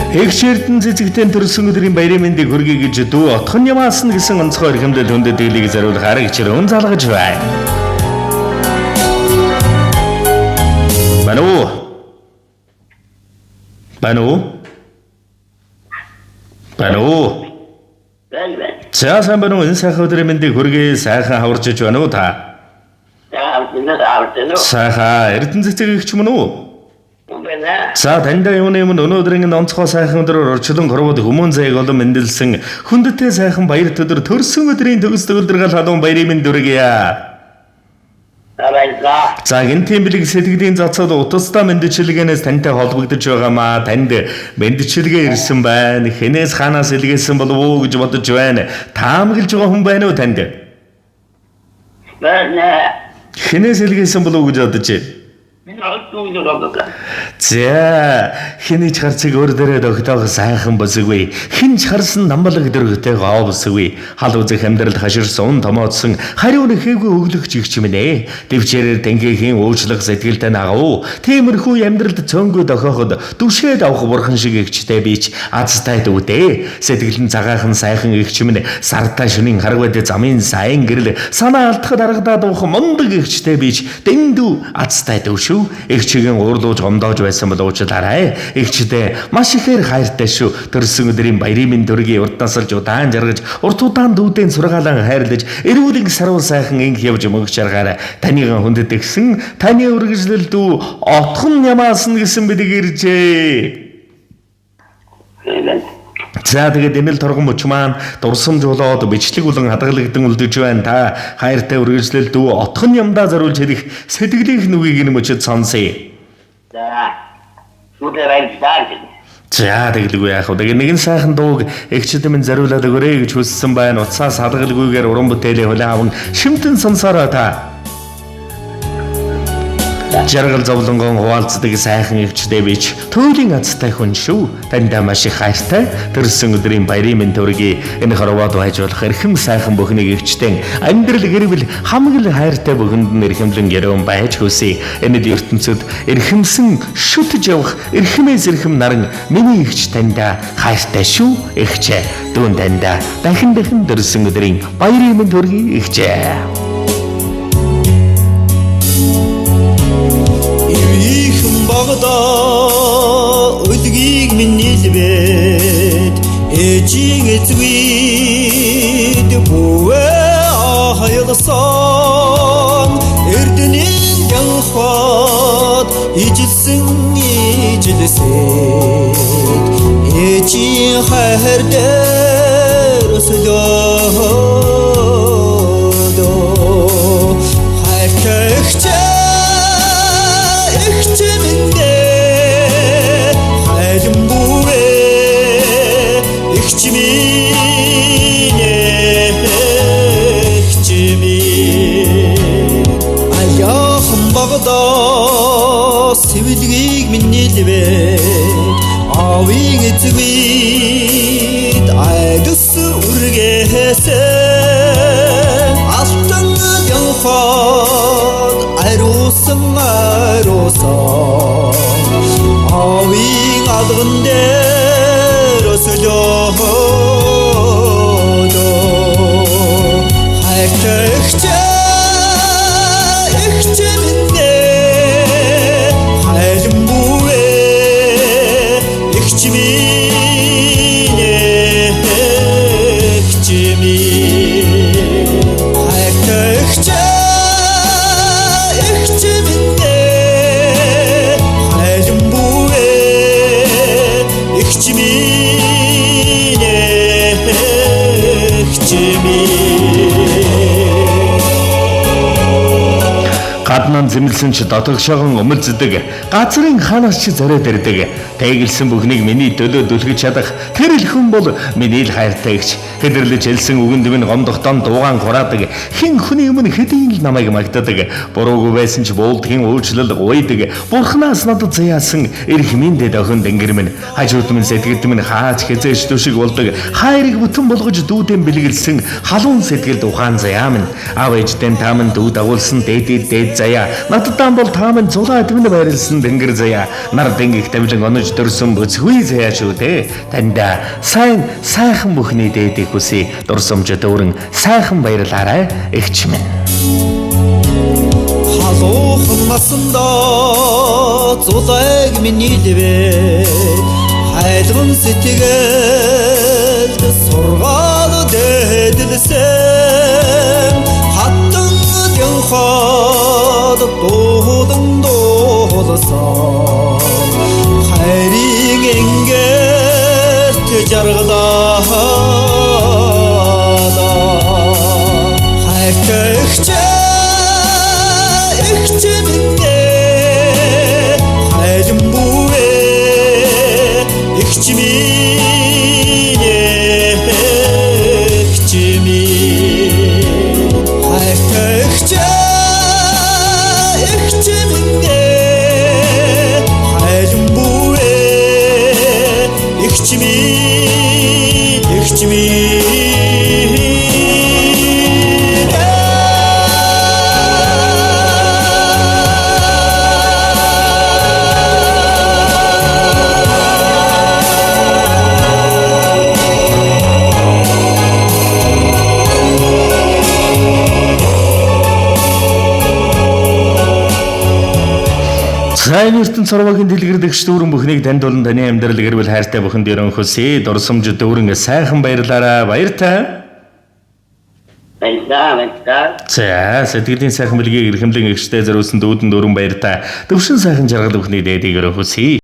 Эгч Эрдэнэ цэцэгтэн төрсөн өдрийн баярын мэндийг хүргэе гэж дүү Отхон Ямаасан гэсэн онцгой эрхэмлэл хүндэт дэглийг зориулах арга чирүүн залгаж байна. Байна уу? Байна уу? Байна уу? Байна байна. За, сайн байна уу? Энэ сайхан өдрийн мэндийг хүргэе. Сайхан хаварж иж байна уу та? За, авч уу? Сайхан Эрдэнэ цэцэг эгч мөн үү? Байна. За, таньда юуны өмнө өнөөдрийн энэ онцгой сайхан өдрөөр орчлон хорвоод хүмүүн заяаг олон мэндэлсэн хүндэтээ сайхан баяр төдөр төрсөн өдрийн төгс төгөлдргал халуун баярын мэнд хүргье. Баярлалаа. За, гэнтийн бэлэг сэтгэлийн цацад утастай мэндчилгээнээс тантай холбогдож байгаамаа. Танд мэндчилгээ ирсэн байна. Хэнээс хаанаас илгээсэн болов уу гэж бодож байна. Таамаглаж байгаа хүн байна уу танд? Байна. Хэнээс илгээсэн болов уу гэж бодож байна. Миний хот юу гэдэг вэ? За, хэний ч гарцыг өөр дээрээ тогтоох сайхан бүсгүй. Хэн ч харсан намбалаг дөрөгтэй гоо бүсгүй. Хал үзэх амьдрал хаширсан, томоодсон хариу нэхээгүй өглөгч их юм нэ. Дэвчээрээр тэнхээхийн уучлах сэтгэлтэй нагав. Тиймэрхүү амьдралд цөөнгөө дохиоход түшээд авах бурхан шиг эгчтэй бич азтай дүүдээ. Сэтгэл нь цагаахан сайхан эгч минь сартай шөнийн харгуйд замын сайн гэрэл санаа алдахад аргадаа дуух мундаг эгчтэй бич дэндүү азтай дүү шүү. Эгчийн уурлууж гомдоож байсан бол уучлаарай. Эгчдээ маш ихээр хайртай шүү. Төрсөн өдрийн баярын минь төргийн урднасалж удаан жаргаж урт удаан дүүдэн сургаалan хайрлаж эрүүлэн саруу сайхан инх явж мөнгө жаргаарай. Таныган хүндэтгсэн таны үргэлжлэл дүү Отхон Ямаасан гэсэн бидэг иржээ. Байна. За, тэгээд энэл торгон мөч маань дурсамж болоод бичлэг болон хадгалагдан үлдэж байна. Та хайртай үргэлжлэл дүү Отхон Ямдаа зориулж хэлэх сэтгэлийнх нүгийг энэ мөчөд сонсъё. За. Нүдэ баярлалаа гэж. За, тэгэлгүй яах вэ? Тэгээ нэгэн сайхан дууг эгчид минь зориулаад өгөөрэй гэж хүссэн байна. Утсаас хадгалгүйгээр уран бүтээлээ хүлээн аван шимтэн сонсороо та. Жаргал зовлонгон хуваалцдаг сайхан эгчтэй бич туйлын азтай хүн шүү. Таньдаа маш их хайртай. Төрсөн өдрийн баярын минь төргий. Энэ хорвоод байж болох эрхэм сайхан бүхнийг эгчтэн амьдрал гэрвэл хамаг л хайртай бүхэнд нь эрхэмлэн гэрүүн байж хүсье. Энэ л ертөнцид эрхэмсэн шүтж явах эрхэмээс эрхэм наран миний эгч таньдаа хайртай шүү. Эгчээ дүүн таньдаа дахин дахин төрсөн өдрийн баярын минь төргий эгчээ. Ивийхэн багада өлгийг минь нилбэд ээжийн эцвид бүвэ аялсан Эрдэнийн янхад ижилсэн ижилсэд ээжийн хайр дээр өслөө хайртай эгчээ эгч минь ээ хайлан бүвэ эгч минь ээ эгч минь аяахан багада сэвлэгийг минь нэлвэд аавын эцэгвид айдас үргээсэн алтан янхад ариусан ариусан аавын алган дээр өсөлөө хайртай эгчээ эгч минь ээ хайлан бүвэ эгч минь ээ эгч минь хайртай эгчээ эгч минь ээ хайлан бүвэ эгч минь ээ эгч минь. Гаднаа зэмлсэн ч дотогшоогон өмөлздөг. Газрын ханаас ч зориод ирдэг. Тэгэлсэн бүхнийг миний төлөө дүлгэж чадах тэр л хүн бол миний л хайртай эгч. Хэдэрлэж хэлсэн үгэнд минь гомдохтон дуугаан хураадаг. Хэн хүний өмнө хэдийн л намайг магтадаг. Буруугүй байсан ч буулдгийн уучлал гуйдаг. Бурханаас надад заяасан эрх мэндэ дохин тэнгэр минь. Хажууд минь сэтгэлд минь хаач хязээш төшиг болдог. Хайрыг бүтэн болгож дүүдэн бэлгэлсэн халуун сэтгэлд ухаан заяа минь. Аав ээждэн та минь дүү дагуулсан дээд дээд заяа. заяа. Надад бол та минь зулаа админ байрлсан тэнгэр заяа. Нар тэнгих тавилан онож дөрсөн бүцгүй заяа шүү дээ. Танд сайн сайхан бүхний дээдийг хүсье. Дурсамж дүүрэн сайхан баярлаарай эгч минь. Халуухан насанда зулайг минь нийлвэ хайлган сэтгэлд сургаал дэдэлсэн хаттан дянхад дуулан дуулсан хайрын ингэрт жаргалаа хайртай эгчээ эгч минь ээ хайлан бүвэ эгч минь ээ эгч минь хайртай эгчээ эгч минь ээ хайлан бүвэ эгч минь эгч минь. Сайн ертөнц сурвагийн дэлгэрдэгч дүүрэн бүхнийг танд болон таны амьдрал гэр бүл хайртай бүхэнд өрөөн хүсье. Дурсамж дүүрэн сайхан баярлаарай. Баяртай. Баярлалаа, баярлалаа. За, сэтгэлийн сайхан бэлгийг эрхэмлэн эгчтэй зориулсан дүүдэн дүүрэн баяртай. Төвшин сайхан жаргал бүхний дээдийг өрөөн хүсье.